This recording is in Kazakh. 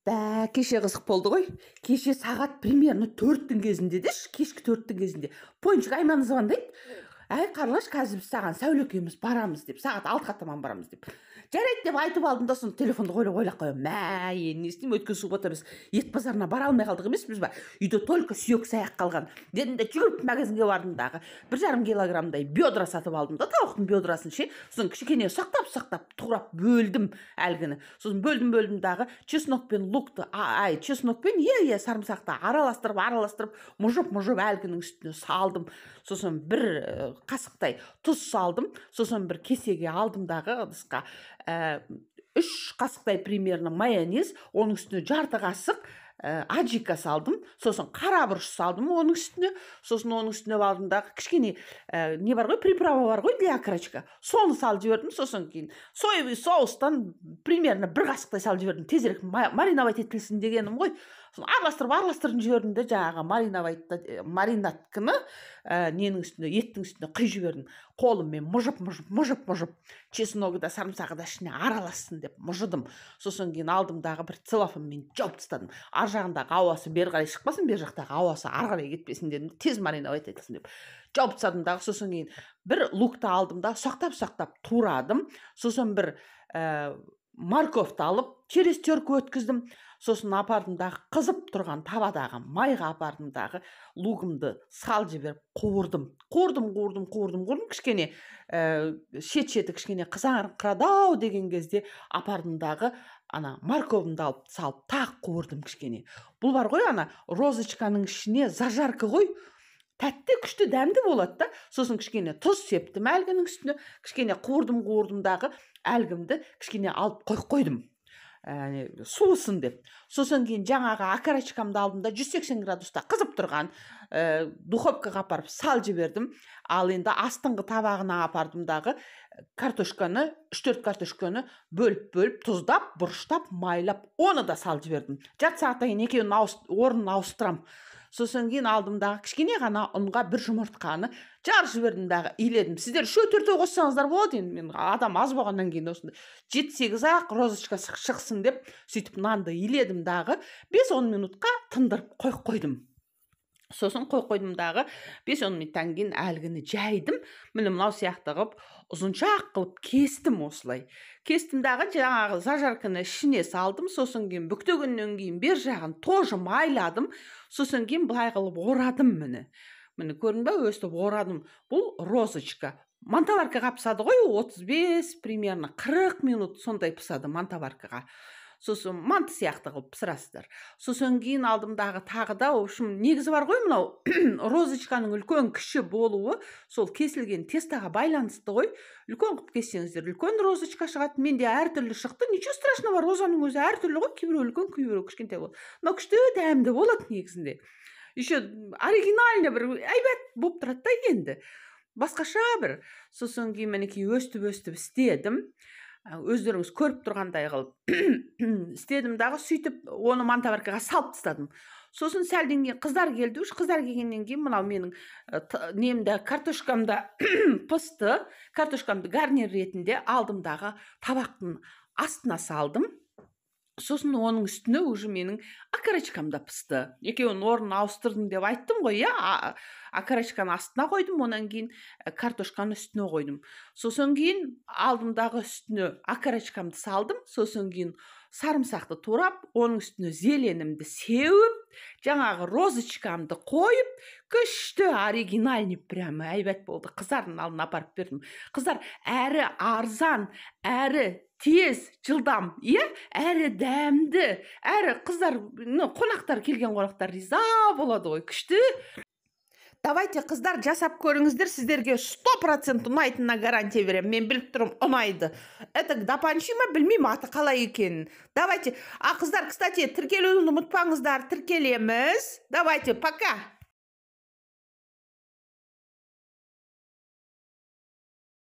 Да, кеше қызық болды ғой. Кеше сағат примерно 4-тің кезінде деші, кешкі 4-тің кезінде Пончик Айман звондайды: «Әй, Қарлығаш, қазір біз саған, Сәуле екеуміз барамыз», – деп, «сағат 6-ға таман барамыз», – деп. «Жарайды», – деп айтып алдым да, соны телефонды ойлап ойлап қоямын: мә, енді не істеймін? Өткен суббота біз ет базарына бара алмай қалдық емеспіз ба? Үйде только сүйек саяқ қалған дедім де, жүгіріп магазинге бардым дағы, 1,5 килограммдай бедра сатып алдым да, тауықтың бедрасын ше. Сосын кішкене ұсақтап ұсақтап турап бөлдім әлгіні. Сосын бөлдім, бөлдім дағы, чеснок пен лукты, ай, чеснок пен, иә, сарымсақты араластырып, араластырып, мұжып, мұжып, әлгінің үстіне салдым. Сосын бір қасықтай тұз салдым. Сосын бір кесеге алдым дағы, ыдысқа 3 қасықтай примерно майонез, оның үстіне жарты қасық аджика салдым. Сосын қара бұрыш салдым оның үстіне. Сосын оның үстіне алдым дағы, кішкене не бар ғой, приправа бар ғой для окорочка, соны салып жібердім. Сосын кейін соевый соустан примерно бір қасықтай салып жібердім, тезірек мариновать етілсін дегенім ғой. Соны араластырып, араластырып жібердім де, жаңағы маринатканы ненің үстіне, еттің үстіне құйып жібердім. Қолыммен мұжып, мұжып, мұжып, мұжып, чесногы да, сарымсағы да ішіне аралассын деп мұжыдым. Сосын кейін алдым дағы, бір целлофанмен жауып тастадым. Ар жағындағы ауасы бері қарай шықпасын, бер жақтағы ауасы ары қарай кетпесін дедім, тез мариновать етілсін деп жауып тастадым дағы. Сосын кейін бір лукты алдым да, ұсақтап ұсақтап турадым. Сосын бір морковьты алып, через терку өткіздім. Сосын апардым дағы, қызып тұрған табадағы майға апардым дағы, лугымды салып жіберіп, қуырдым, қуырдым, қуырдым, қуырдым, қуырдым. Кішкене шет шеті кішкене қызарыңқырады ау деген кезде апардым дағы, ана морковымды алып салып, тағы қуырдым кішкене. Бұл бар ғой, ана розочканың ішіне зажарка ғой, тәтті, күшті, дәмді болады да. Сосын кішкене тұз септім әлгінің үстіне. Кішкене қуырдым, қуырдым дағы, әлгімді кішкене алып қойып қойдым суысын деп. Сосын кейін жаңағы окорочкамды алдым да, 180 градуста қызып тұрған духовкаға апарып салып жібердім. Ал енді астыңғы табағына апардым дағы, картошканы, үш төрт картошканы бөліп бөліп, тұздап, бұрыштап, майлап, оны да салып жібердім. Жарты сағаттан кейін екеуінің орнын ауыстырамын. Сосын кейін алдым дағы, кішкене ғана ұнға бір жұмыртқаны жарып жібердім дағы, иледім. Сіздер үшеу, төртеу қоссаңыздар болады. Енді мен адам аз болғаннан кейін осындай жеті сегіз ақ розочка шықсын деп, сөйтіп нанды иледім дағы, 5-10 минутқа тындырып қойып қойдым. Сосын қойып қойдым дағы, 5-10 минуттан кейін әлгіні жайдым. Міне, мынау сияқты қылып, ұзыншақ қылып кестім. Осылай кестім дағы, жаңағы зажарканы ішіне салдым. Сосын кейін бүктегеннен кейін бер жағын тоже майладым. Сосын кейін былай қылып орадым. Міне, міне, көрдің ба? Өстіп орадым. Бұл розочка мантоваркаға пысады ғой, 35, примерно 40 минут сондай пысады мантоваркаға. Сосын манты сияқты қылып пісірасыздар. Сосын кейін алдым дағы, тағы да, в общем, негізі бар ғой, мынау розочканың үлкен кіші болуы сол кесілген тестоға байланысты ғой. Үлкен қылып кессеңіздер, үлкен розочка шығады. Менде әртүрлі шықты, ничего страшного, розаның өзі әртүрлі ғой: кейбіреу үлкен, кейбіреу кішкентай болады. Мынау күшті, дәмді болады негізінде, еще оригинально, бір әйбат болып тұрады да енді, басқаша бір. Сосын кейін, мінекей, өстіп өстіп істедім, өздеріңіз көріп тұрғандай қылып істедім дағы, сөйтіп оны мантоваркаға салып тастадым. Сосын сәлден кейін қыздар келді. Үш қыздар келгеннен кейін мынау менің немді, картошкам да пысты. Картошкамды гарнир ретінде алдым дағы, табақтың астына салдым. Сосын оның үстіне уже менің окорочкам да пысты. Екеуінің орнын ауыстырдым деп айттым ғой, иә. Окорочканы астына қойдым, онан кейін картошканы үстіне қойдым. Сосын кейін алдымдағы үстіне окорочкамды салдым. Сосын кейін сарымсақты турап, оның үстіне зеленімді сеуіп, жаңағы розочкамды қойып, күшті, оригинальный, прямо әйбат болды. Қыздардың алдына апарып бердім. Қыздар, әрі арзан, әрі тез, жылдам, иә, әрі дәмді, әрі қыздар, ну, қонақтар, келген қонақтар риза болады ғой, күшті. Давайте, қыздар, жасап көріңіздер, сіздерге 100% ұнайтынына гарантия беремін. Мен біліп тұрмын, ұнайды. Это дапанчи ма, білмеймін аты қалай екенін. Давайте. А қыздар, кстати, тіркелуді ұмытпаңыздар, тіркелеміз. Давайте, пока.